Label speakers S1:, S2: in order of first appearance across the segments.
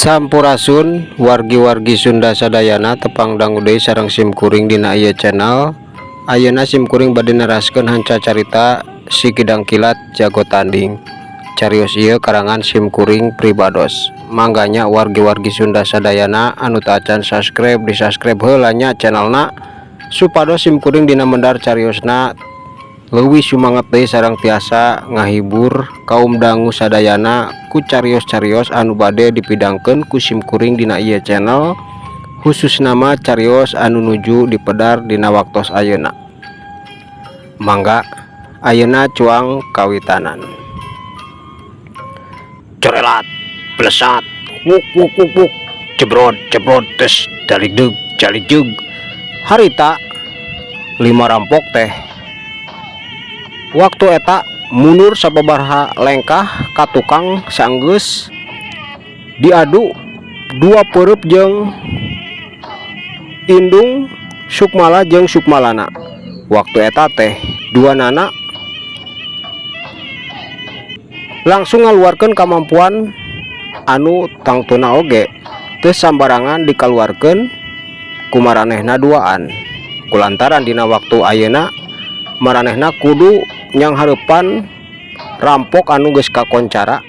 S1: Sampurasun wargi-wargi Sunda sadayana, tepang dangu deui sareng sim kuring dina ieu channel. Ayeuna sim kuring bade neraskeun hanca carita Si Kidang Kilat Jago Tanding. Carios ieu karangan sim kuring pribados. Mangga nya, wargi-wargi Sunda sadayana anu tacan subscribe, di subscribe heula nya channelna, supados sim kuring dina mendar cariosna leuwih sumanget deui sareng tiasa ngahibur kaum dangu sadayana ku carios-carios anu bade dipidangkeun ku sim kuring dina ieu channel, khususna mah carios anu nuju dipedar dina waktos ayeuna. Mangga ayeuna cuang kawitanan. Corelat blesat, wuk wuk wuk wuk, jebrod jebrod, tes daligdeg jaligjeg. Harita lima rampok teh waktu eta mundur sababaraha lengkah ka tukang. Sanggeus diadu dua peureub jeung indung Sukmala jeung Sukmalana, waktu eta teh dua nana langsung ngaluarkeun kemampuan anu tangtuna oge teu sambarangan dikaluarkeun ku maranehna duaan, kulantaran dina waktu ayeuna maranehna kudu nyanghareupan rampok anu geus kakoncara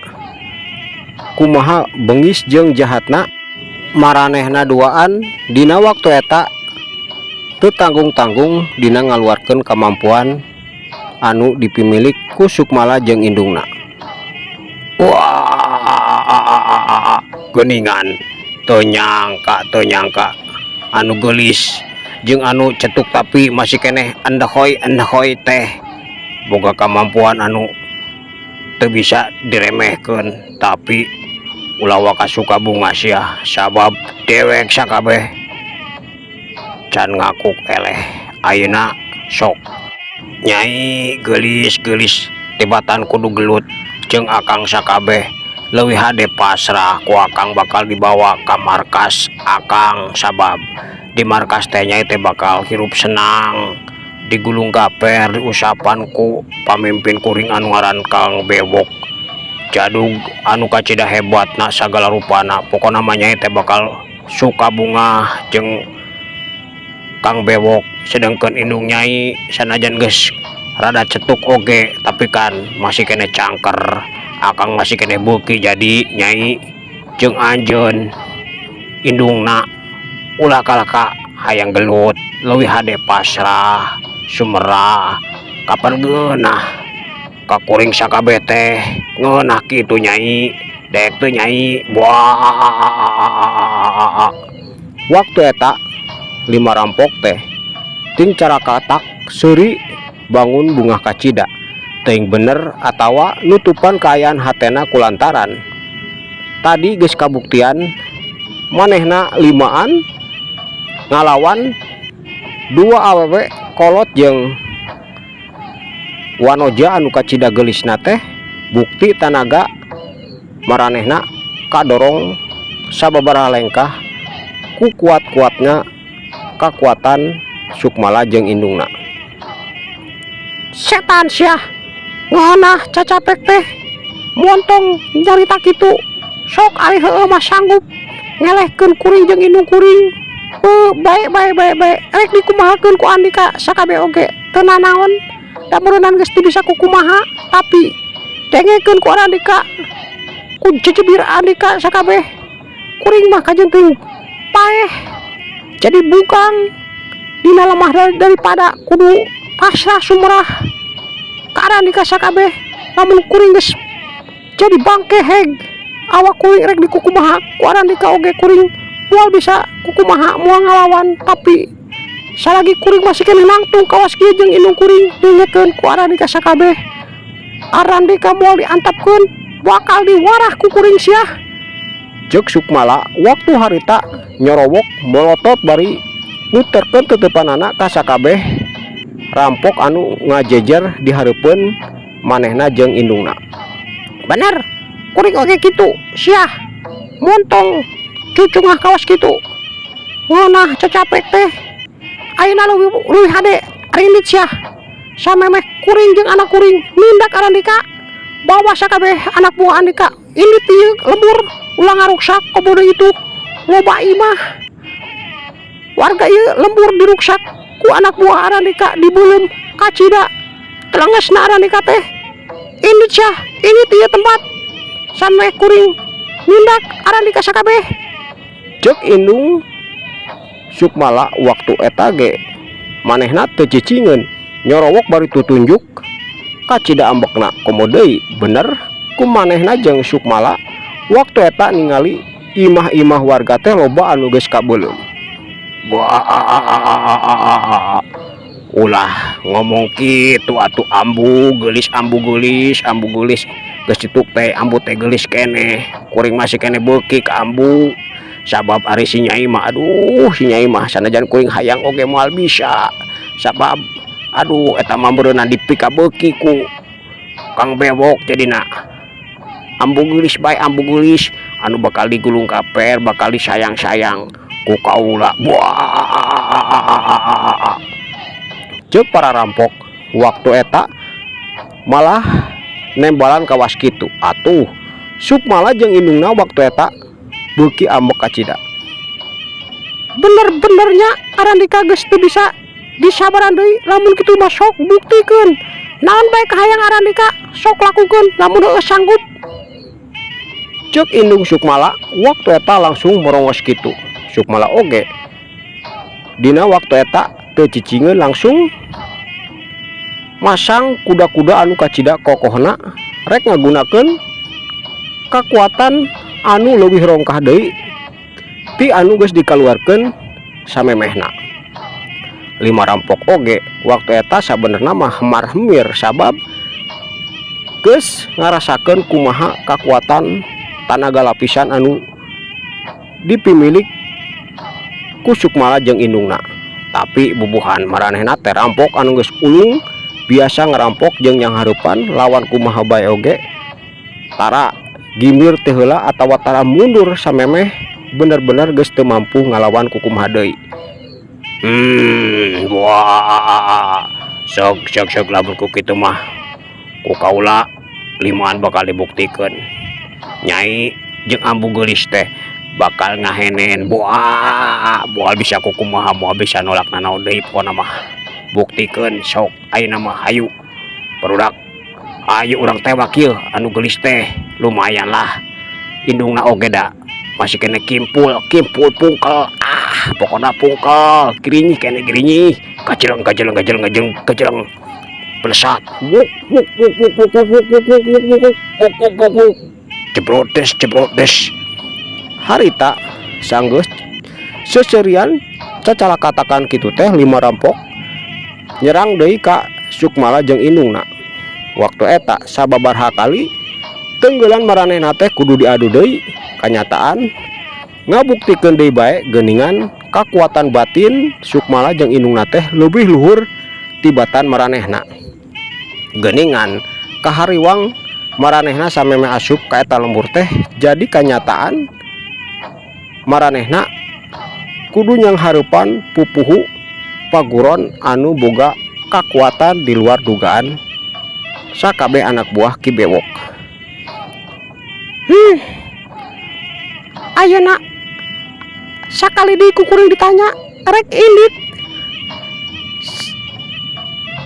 S1: kumaha bengis jeung jahatna. Maranehna duaan dina waktu eta teu tanggung-tanggung dina ngaluarkeun kemampuan anu dipimilik ku Sukmala jeung indungna. Wah, geuningan, teu nyangka, teu nyangka anu geulis jeung anu cetuk tapi masih keneh endehoy endehoy teh boga kemampuan anu teu bisa diremehkeun. Tapi ulah waka suka bungah sia, sabab dewek sakabeh can ngaku eleh. Ayeuna sok Nyai geulis geulis, tibatan kudu gelut jeung akang sakabeh. Leuwih hade pasrah, ku akang bakal dibawa ka markas akang, sabab di markas teh Nyai teh bakal hirup senang, digulung gaper, diusapan ku pamimpin kuring anu ngaran Kang Bewok jadug anu kacida hebatna sagala rupana. Pokona mah Nyai teh bakal suka bungah jeung Kang Bewok, sedangkan indung Nyai sanajan geus rada cetuk oge, tapi kan masih keneh cangker, akang masih keneh beuki. Jadi Nyai jeung anjeun indungna ulah kalaka hayang gelut, leuwih hade pasrah sumerah. Kapan geunah ka kuring sakabeh teh ngeunah kitu, Nyai? Dek teu, Nyai? Wah, waktu eta lima rampok teh ting carakatak seuri bangun bungah kacida, teuing bener atawa nutupan kaayaan hatena, kulantaran tadi geus kabuktian manehna limaan ngalawan dua awewe kolot jeung wanoja anu kacida geulisna teh. Bukti tanaga maranehna kadorong sababaraha lengkah ku kuat-kuatna kakuatan Sukmala jeung indungna. Setan sia, ngeunah cacapek teh montong nyarita kitu. Sok ari heueuh mah sanggup ngelehkeun kuring jeung indung kuring. Heuh, bae bae bae bae, rek dikumahakeun ku andika sakabeh oge teu nanaon, da meureunan geus teu bisa kukumaha. Tapi dengekeun ku andika, ku jejebir andika sakabeh, kuring mah kajeun teuing paeh. Jadi bukan dina lemah daripada kudu pasrah sumrah ka Arandika sakabeh. Lamun kuring geus jadi bangke, heg awak kuring rek dikukumaha ku Arandika oge kuring moal bisa kukumaha, moal ngalawan. Tapi salagi kuring masih keneh nangtung kawas kieu jeung indung kuring, dengekeun ku Arandika sakabeh, Arandika moal diantapkeun, bakal diwarah ku kuring sia. Ceuk Sukmala waktu harita nyorowok molotot bari nuterkeun teuteupanana ka sakabeh rampok anu ngajejer di hareupeun manehna jeung indungna. Bener, kuring oge kitu. Sia montong cucungah kawas kitu, ngeunah cacapek teh. Ayeuna leuwih leuwih hade rindit sia. Samemeh kuring jeung anak kuring nindak Arandika, bawa sakabeh anak buah Andika indit ti lembur, ulah ngaruksak. Komodo itu loba imah warga ieu lembur diruksak ku anak buah Arandika, dibeuleum. Kacida telengesna Arandika teh. Indit sia, indit ieu tempat samemeh kuring nindak Arandika sakabeh. Ceuk indung Sukmala waktu eta ge manehna teu cicingeun, nyorowok bari tutunjuk. Kacida ambekna, komo deui bener ku manehna jeung Sukmala waktu eta ningali imah-imah warga teh loba anu geus kabeuleum. Wah, ulah ngomong kitu atuh, Ambu geulis, Ambu geulis, Ambu geulis. Geus kitu teh Ambu teh geulis keneh, kuring masih keneh beuki ka Ambu, sabab ari si Nyai mah, aduh, si Nyai mah sanajan kuring hayang oge moal bisa, sabab aduh, eta mah meureunna dipikabeuki ku Kang Bewok. Jadina Ambu geulis bae, Ambu geulis anu bakal digulung kaper, bakal disayang-sayang ku kaula. Buah, ceuk para rampok waktu eta malah nembalan kawas kitu atuh. Sukmala jeung indungna waktu eta beuki ambek kacida. Bener-benernya Arandika geus teu bisa disabaran deui. Lamun kitu mah sok buktikeun naon bae kahayang Arandika, sok lakukeun lamun heueuh sanggup. Ceuk indung Sukmala waktu eta langsung merongos kitu. Sukmala oge dina waktu eta teu cicingeun, langsung masang kuda-kuda anu kacida kokohna, rek ngagunakeun kakuatan anu leuwih rongkah deui ti anu geus dikaluarkeun samemehna. Lima rampok oge waktu eta sabenerna mah hemar hemir, sabab geus ngarasakeun kumaha kakuatan tanaga lapisan anu dipimilik ku Sukmala jeung indungna. Tapi bubuhan maranehna teh rampok anu geus ulung, biasa ngerampok jeung nyanghareupan, lawan kumaha bae oge tara gimir teh heula atawa tara mundur samemeh bener-bener geus teu mampu ngalawan kukumaha deui. Wah, sok sok sok, lamun ku kitu mah ku kaula limaan bakal dibuktikeun. Nyai jeung Ambu geulis teh bakal ngahenen. Buah, moal bisa kukumaha, moal bisa nolak nanaon deui. Pokona mah buktikeun sok ayeuna mah. Hayu barudak, ayo urang tewak ieu anu geulis teh. Lumayan lah, indungna oge da masih kene kimpul kimpul pungkel. Ah, pokona pungkel girinyih kene, girinyih. Kajeleng kajeleng kajeleng kajeleng kajeleng, belesat, wuk wuk wuk wuk wuk wuk wuk wuk wuk wuk wuk wuk wuk wuk wuk, jebrodes jebrodes. Harita sanggeus seserian cacalakatakan kitu teh, lima rampok nyerang deui ka Sukmala jeung indungna. Waktu eta sababaraha kali tenggelan maranehna teh kudu diadu deui, kanyataan ngabuktikeun deui bae geuningan kakuatan batin Sukmala jeung indungna teh leuwih luhur tibatan maranehna. Geuningan kahariwang maranehna samemeh asup ka eta lembur teh jadi kanyataan maranehna kudu nyanghareupan pupuhu paguron anu boga kakuatan di luar dugaan sakabeh anak buah Ki Bewok. Ayeuna sakali deui ku kuring ditanya, rek indit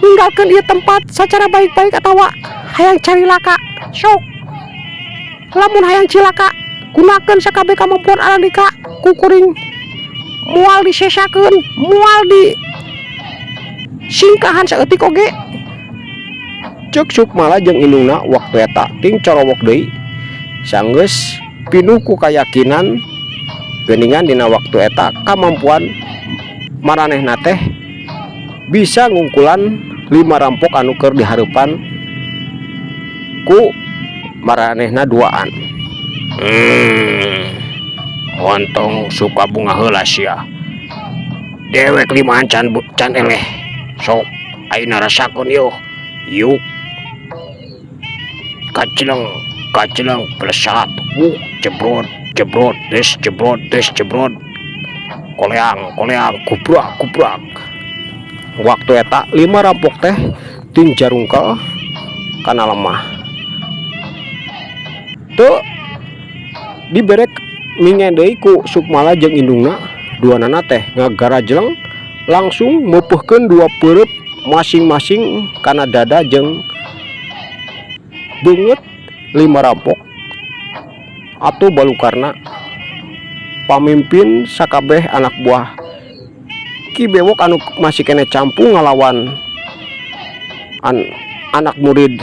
S1: ninggalkeun ieu tempat secara baik-baik atawa hayang carilaka? Sok, lamun hayang cilaka, gunakeun sakabeh kamampuan Arandika. Ku kuring Moal disesakeun, moal di singkahan saeutik oge. Cek Sukmala jeung indungna waktu eta ting corowok deui sanggeus pinuh ku kayakinan. Geuningan dina waktu eta kamampuan maranehna teh bisa ngungkulan lima rampok anu keur dihareupan ku maranehna duaan. Montong suka bunga heula sia. Dewek limaan can can eleh. Sok ayeuna rasakeun yeuh. Yuk. Kacileng, kacileng, plesat, wuk, jebrot, jebrot, des, jebrot, des, jebrot. Koleang, koleang, kubrak, kubrak. Waktu eta lima rampok teh ting jarungkel kana lemah. Teu dibere mingen deui ku Sukmala jeung indungna, duanana teh ngagarajleng langsung meupeuhkeun dua peureut masing-masing kana dada jeung beungeut lima rampok. Atuh balukarna pamimpin sakabeh anak buah Ki Bewok anu masih keneh campung ngalawan anak murid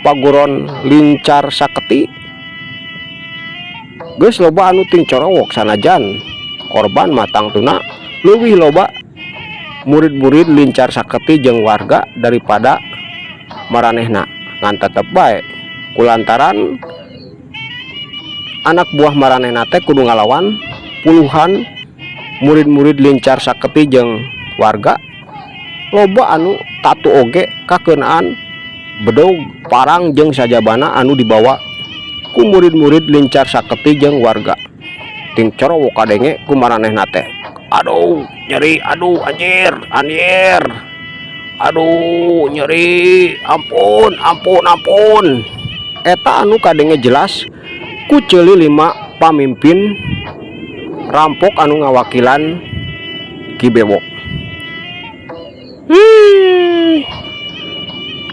S1: paguron Lincar Saketi geus loba anu ting corowok, sanajan korban mah tangtuna leuwih loba murid-murid Lincar Saketi jeung warga daripada maranehna, ngan tetep bae kulantaran anak buah maranehna teh kudu ngalawan puluhan murid-murid Lincar Saketi jeung warga, loba anu tatu oge kakeunaan bedog, parang jeung sajabana anu dibawa ku murid-murid Lincar Saketi jeung warga. Ting corowok kadenge ku maranehna teh. Aduh, nyeri, aduh, anjir, anjir. Aduh, nyeri, ampun, ampun, ampun. Eta anu kadenge jelas ku ceuli lima pamimpin rampok anu ngawakilan Ki Bewok.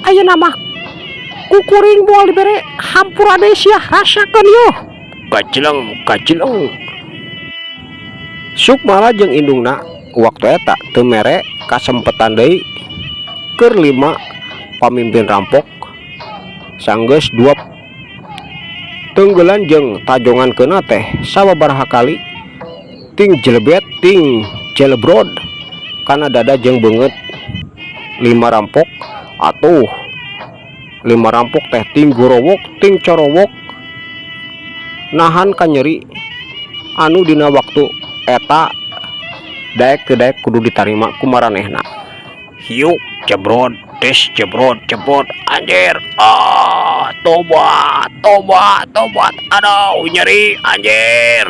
S1: Ayeuna mah ku kuring moal dibere hampura deui sia, rasakeun yeuh. Gajleng, gajleng. Sukmala jeung indungna waktu eta teu mere kasempetan deui keur lima pamimpin rampok, sanggeus dua tenggelan jeung tajongan keuna teh sababaraha kali ting jelebet ting jelebrod kana dada jeung beungeut lima rampok. Atuh lima rampok teh ting gorowok ting corowok nahan kanyeri anu dina waktu eta daek teu daek kudu ditarima ku maranehna. Hiuk, jebrod, tes, jebrod, jebrod, anjir, ah, tobat, tobat, tobat, aduh, nyeri, anjir.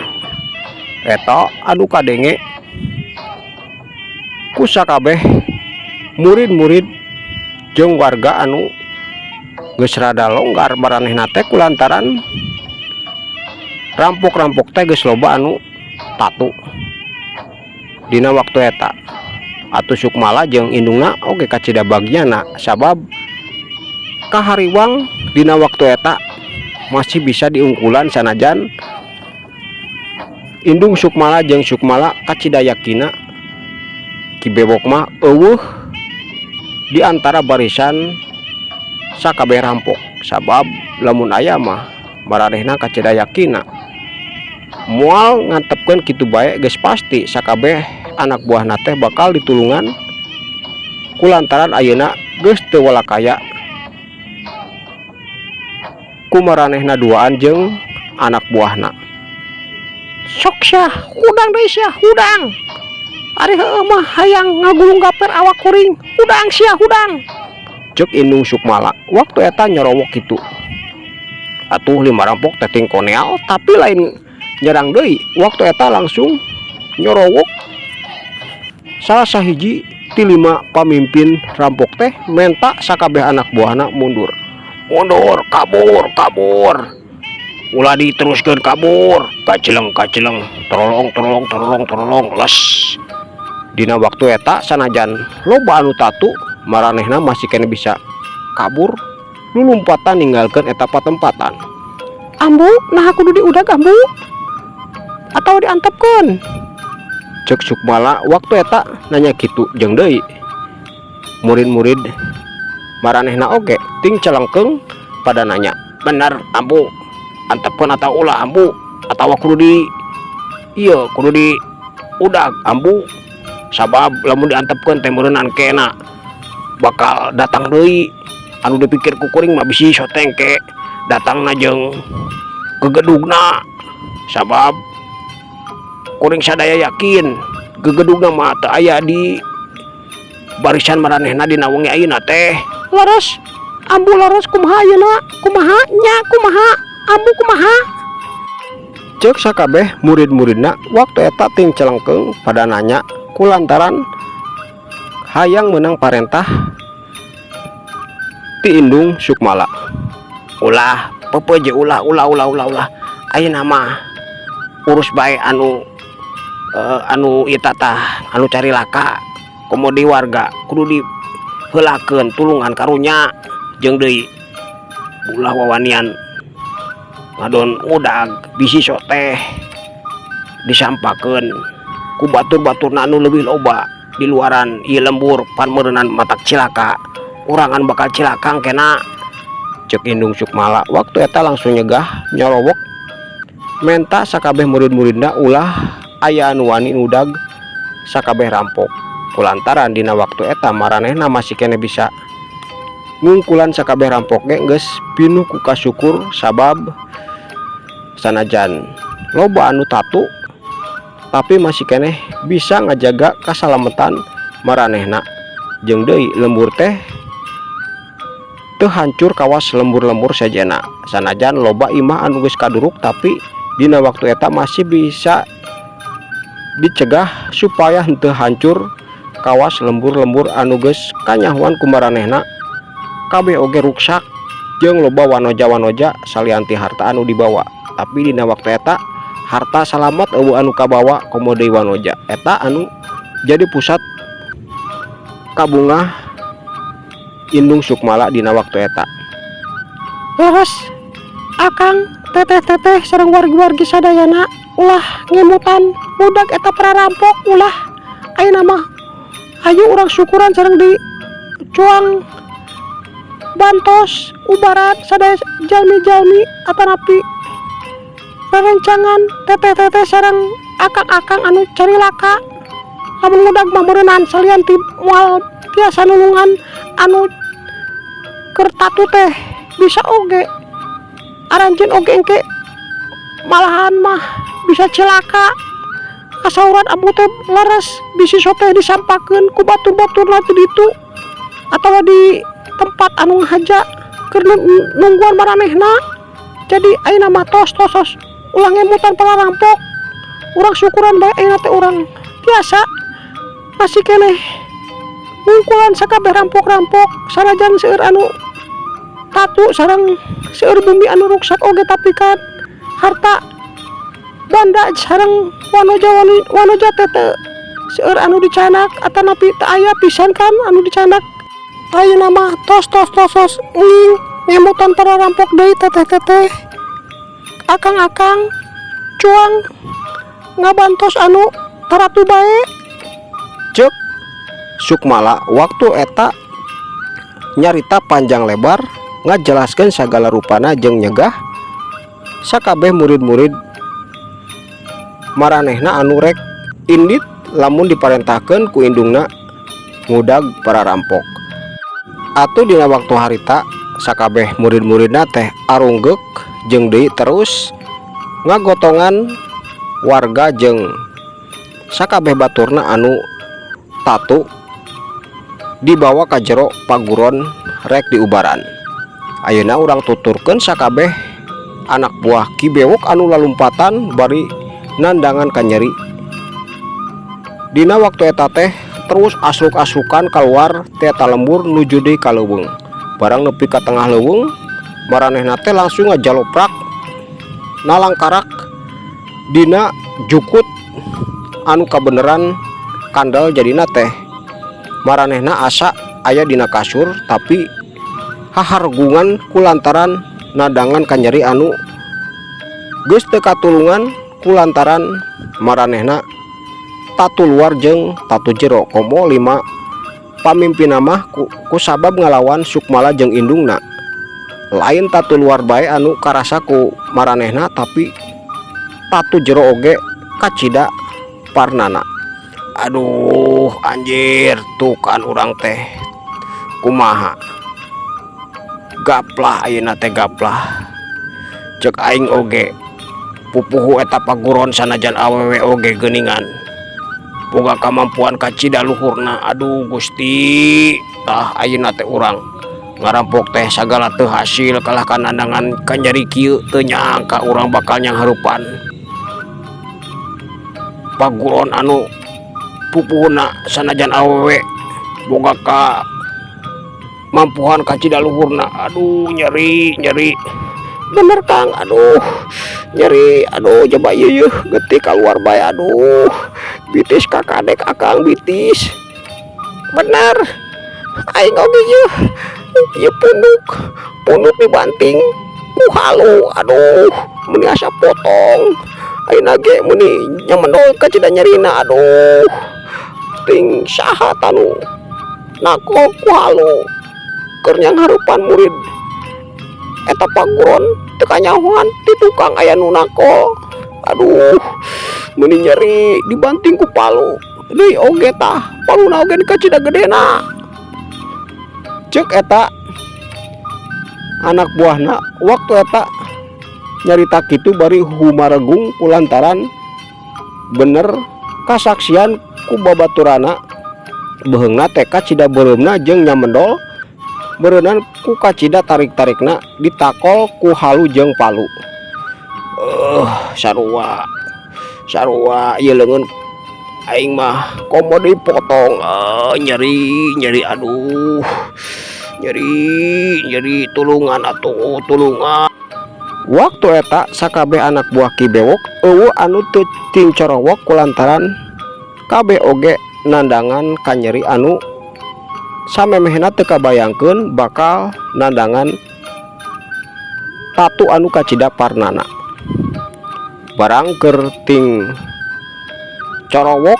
S1: Eta anu kadenge ku sakabeh murid-murid jeung warga anu geus rada longgar maranehna teh kulantaran rampok-rampok teh geus loba anu tatu dina waktu eta. Atuh Sukmala jeung indungna oge kacida bagiana sabab kahariwang dina waktu eta masih bisa diungkulan, sanajan indung Sukmala jeung Sukmala kacida yakina Ki Bewok mah euweuh di antara barisan sakabeh rampok, sabab lamun aya mah maranehna kacida yakina moal ngantepkeun kitu bae. Geus pasti sakabeh anak buahna teh bakal ditulungan kulantaran ayeuna geus teu walakaya ku maranehna duaan jeung anak buahna. Sok sia, hudang deui sia, hudang. Ari heueuh mah hayang ngagulung gaper awak kuring. Hudang sia, hudang. Cek indung Sukmala waktu eta nyorowok kitu. Atuh lima rampok teh ting koneal, tapi lain nyerang deui, waktu eta langsung nyorowok. Salah sahiji ti lima pamimpin rampok teh menta sakabeh anak buahna mundur, mundur, kabur, kabur, ulah diteruskeun, kabur. Kacileng, kacileng, torolong, torolong, torolong, torolong, les. Dina waktu eta sanajan loba anu tatu, maranehna masih keneh bisa kabur lulumpatan ninggalkeun eta patempatan. Ambu, nah kudu diudag, ambu. Atawa diantepkeun? Cek Sukmala waktu eta nanya kitu. Jeung deui murid-murid maranehna oge ting celengkeung pada nanya, "Bener, Ambu, antepkeun atau ulah, Ambu? Atawa kudu di ieu, kudu di udag, Ambu? Sabab lamun diantepkeun teh meureunan kena bakal datang deui. Anu dipikir ku kuring mah bisi soteng ke datangna jeung gegedugna, sabab kuring sadaya yakin gegedugna mah teu aya di barisan maranehna dina wengi ayeuna teh. Leres, Ambu, leres. Kumaha ayeuna? Kumaha nya, kumaha, Ambu, kumaha?" Cek sakabeh murid-muridna waktu eta ting celengkeung pada nanya kulantaran hayang menang parentah ti Indung Sukmala. "Ulah, pepeje, ulah, ulah, ulah, ulah, ulah. Ayeuna mah urus bae anu anu ieu tah, anu carilaka. Komo deui warga kudu diheulakeun tulungan karunya. Jeung deui ulah wawanian ngadon ngudag, bisi sok teh disampakeun ku batur-baturna anu leuwih loba di luaran ieu lembur, pan meureunan matak cilaka urangan, bakal cilaka kena," cek Indung Sukmala waktu eta langsung nyegah, nyolowok, menta sakabeh murid-muridna ulah aya anu wani ngudag sakabeh rampok, kulantaran dina waktu eta maranehna masih keneh bisa ngungkulan sakabeh rampok ge geus pinuh ku kasukur, sabab sanajan loba anu tatu tapi masih keneh bisa ngajaga kasalamatan maranehna. Jeung deui lembur teh teu hancur kawas lembur-lembur sejenna. Sanajan loba imah anu geus kaduruk, tapi dina waktu eta masih bisa dicegah supaya henteu hancur kawas lembur-lembur anu geus kanyahoan ku maranehna. Kabeh oge ruksak jeung loba wanoja-wanoja salian ti harta anu dibawa, tapi dina waktu eta harta salamat, euweuh anu kabawa, komo deui wanoja. Eta anu jadi pusat kabungah Indung Sukmala dina waktu eta. "Leres, Akang, teteh-teteh sareng wargi-wargi sadayana, ulah ngemutan budak eta para rampok, ulah. Ayeuna mah ayo urang syukuran sareng di cuang bantos ubaran sadaya jalmi-jalmi atanapi rerencangan, teteh-teteh sareng akang-akang anu carilaka. Lamun ngudag mah meureunan salian ti moal tiasa nulungan anu keur tatu teh, bisa oge aranjeun oge engke malahan mah bisa cilaka. Kasauran ambu teh leres, bisi so teh disampakeun ku batur-baturna ti ditu atawa di tempat anu ngahaja keur nungguan maranehna. Jadi ayeuna mah tos, tos, tos, ulah ngemutan para rampok. Urang syukuran bae. Ayeuna teh urang tiasa masih keneh ngungkulan sakabeh rampok-rampok. Sanajan seueur anu tatu sareng seueur bumi anu ruksak oge, tapi kan harta banda sareng wanoja wanoja teh teu seueur anu dicanak atanapi teu aya pisan kan anu dicanak. Ayeuna mah tos, tos, tos, tos, nging ngemutan para rampok deui. Teteh-teteh, akang-akang, cuang ngabantos anu taratu bae," cek Sukmala waktu eta nyarita panjang lebar, ngajelaskeun sagala rupana jeung nyegah sakabeh murid-murid maranehna anu rek indit lamun diparentahkeun ku indungna ngudag para rampok. Atuh dina waktu harita sakabeh murid-muridna teh arunggeuk jeung deui terus ngagotongan warga jeung sakabeh baturna anu tatu dibawa ka jero paguron rek diubaran. Ayeuna urang tuturkeun sakabeh anak buah Ki Bewok anu lalumpatan bari nandangan kanyeri. Dina waktu eta teh terus asruk-asrukan keluar ti eta lembur nuju deui ka leuweung. Barang nepi ka tengah leuweung, maranehna teh langsung ngajaloprak nalangkarak dina jukut anu kabeneran kandel. Jadina teh maranehna asa aya dina kasur, tapi hahargungan kulantaran nadangan kanyeri anu geus teu katulungan. Kulantaran maranehna tatu luar jeung tatu jero, komo lima pamimpinna mah ku sabab ngalawan Sukmala jeung indungna. Lain tatu luar bae anu karasa ku maranehna, tapi tatu jero oge kacida parnana. Aduh anjir, tuh kan urang teh kumaha gaplah ayeuna teh, gaplah. Cek aing oge pupuhu eta paguron sanajan awewe oge geuningan boga kamampuan kacida luhurna. Aduh Gusti, tah ayeuna teh urang ngarampok teh sagala teu hasil, kalah nandangan kanyeri kieu. Teu nyangka urang bakal nyanghareupan paguron anu pupuhuna sanajan awewe boga kamampuan kacida luhurna. Aduh, nyeri, nyeri bener, Kang. Aduh, nyeri. Aduh, coba ieu yeuh getih keluar bae. Aduh, bitis kakadek, Akang, bitis bener. Aing oge yeuh, ieu punduk, punduk dibanting ku halu. Aduh, meuni asa potong. Ayeuna ge meuni nyamendol kacida nyerina. Aduh, ting saha tanu nakol ku halu keur nyanghareupan murid eta paguron teu kanyahoan ti tukang aya nu nakol. Aduh, meuni nyeri dibanting ku palu deui oge. Tah, paluna oge kacida gedena. Cek eta anak buahna waktu eta nyarita kitu bari humaregung kulantaran bener kasaksian ku babaturana beheungna teh kacida beureumna jeung nyamendol beureunan ku kacida tarik-tarikna ditakol ku halu jeung palu. Sarua sarua ieu leungeun aing mah, komo dipotong. Nyeri, nyeri. Aduh, nyeri, nyeri. Tulungan atuh, tulungan. Waktu eta sakabeh anak buah Ki Bewok euweuh anu teu tingcorowok kulantaran kabeh oge nandangan kanyeri anu samemehna teu kabayangkeun bakal nandangan tatu anu kacida parnana. Barang keur ting corowok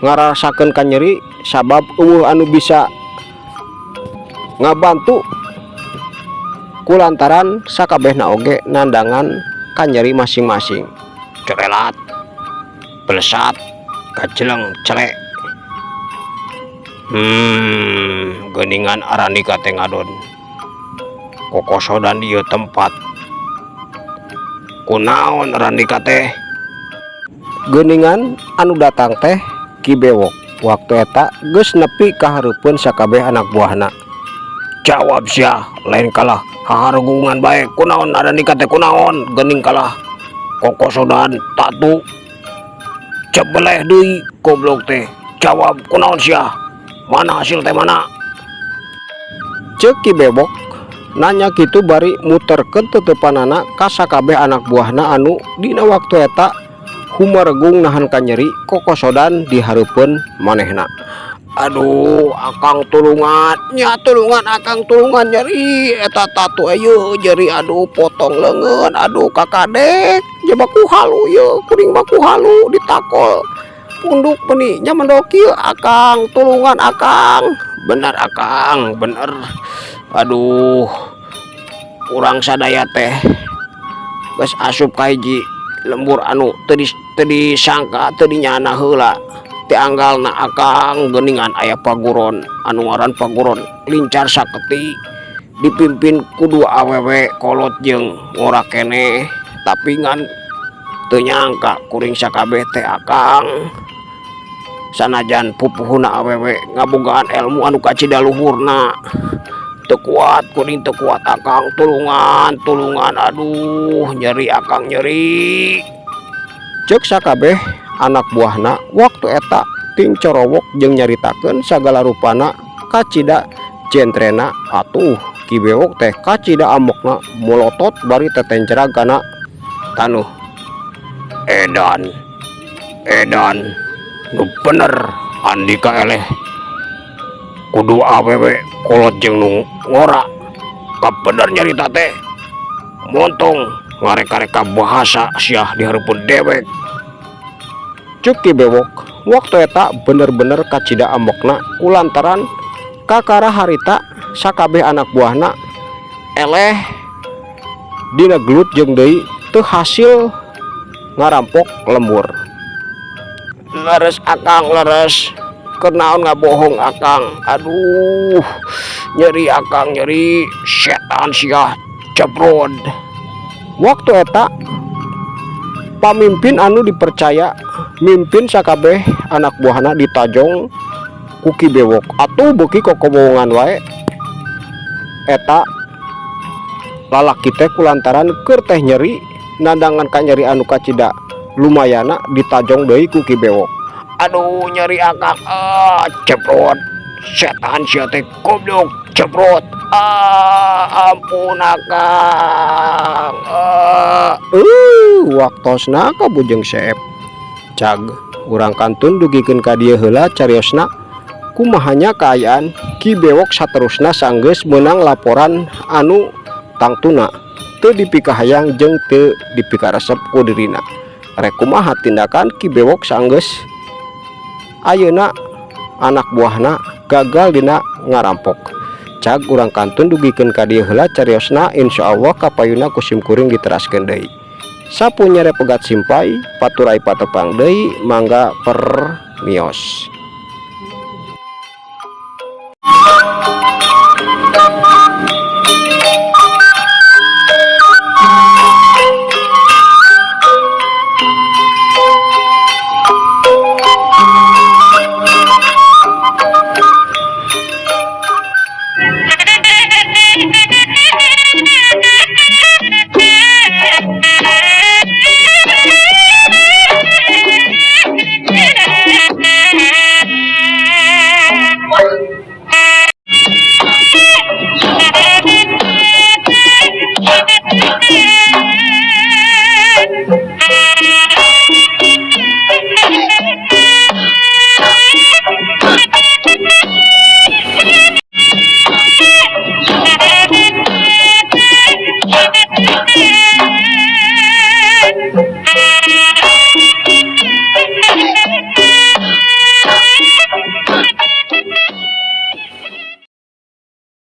S1: ngarasakeun kanyeri sabab euweuh anu bisa ngabantu kulantaran sakabehna oge nandangan kanyeri masing-masing. Corelat, belesat, kajeleng, celek. Geuningan arandika teh ngadon kokosodan ieu tempat. Kunaon arandika teh? Geuningan anu datang teh Ki Bewok. Waktu eta geus nepi ka hareupeun sakabeh anak buahna. Jawab sia, lain kalah haharugungan bae. Kunaon arandika teh, kunaon? Geuning kalah kokosodan tatu cebeleh deui, goblok teh. Jawab, kunaon sia? Mana hasil teh, mana? Ceuk Ki Bewok nanya kitu bari muterkeun teuteupanana ka sakabeh anak buahna anu dina waktu eta humaregung nahan kanyeri kokosodan di hareupeun manehna. Aduh Akang, tulungan nya, tulungan Akang, tulungan. Nyeri eta tatu ieu, nyeri. Aduh, potong leungeun. Aduh, kakadek jaba ku halu ieu, kuring mah ku halu ditakol punduk, meuni nyamendol kieu. Akang, tulungan Akang. Bener Akang, bener. Aduh, urang sadaya teh geus asup ka hiji lembur anu teu disangka, teu dinyana heula ti anggalna, Akang. Geuningan aya paguron anu ngaran Paguron Lincar Saketi, dipimpin ku dua awewe kolot jeung ngora keneh, tapi ngan teu nyangka kuring sakabeh teh, Akang. Sanajan pupuhuna awewe ngabogaan elmu anu kacida luhurna, teu kuat kuring, teu kuat. Akang, tulungan, tulungan. Aduh, nyeri Akang, nyeri. Ceuk sakabeh anak buahna waktu eta ting corowok jeung nyaritakeun sagala rupana kacida jentrena. Atuh Ki Bewok teh kacida amokna, molotot bari tetencerag kana tanuh. Edan, edan, nu bener andika eleh kudu awewe kolot jeung nu ngora. Kabener nyarita teh montong. Ngareka-reka bahasa sia di hareupeun dewek. Cuk Ki Bewok waktu eta bener-bener kacida ambekna kulantaran kakara harita sakabeh anak buahna eleh dina gelut jeung deui teu hasil ngarampok lembur. Leres, Akang, leres. Kenaon ngabohong, Akang? Aduh, nyeri, Akang, nyeri. Setan sia, cebrod. Waktu eta pamimpin anu dipercaya mimpin sakabeh anak buahna ditajong ku Ki Bewok. Atuh beuki kokobohongan wae eta lalaki teh kulantaran keur teh nyeri nandangan ka nyeri anu kacida lumayana ditajong deui ku Ki Bewok. Aduh, nyeri, Akang. Ah, cebrot. Setan sia teh, goblok, cebrot. Ah, ampun, Akang. Ah, waktosna ka Bujeng Seep. Cag urang kantun dugikeun ka dieu heula cariosna. Kumaha nya kaayaan Ki Bewok saterusna sanggeus meunang laporan anu tangtuna teu dipikahayang jeung teu dipikaresep ku dirina? Rek kumaha tindakan Ki Bewok sanggeus ayeuna anak buahna gagal dina ngarampok? Cag urang kantun dugikeun ka dieu heula cariosna. Insyaallah kapayuna ku sim kuring diteraskeun deui. Sapu nyere pegat simpay paturay patepang deui, mangga permios.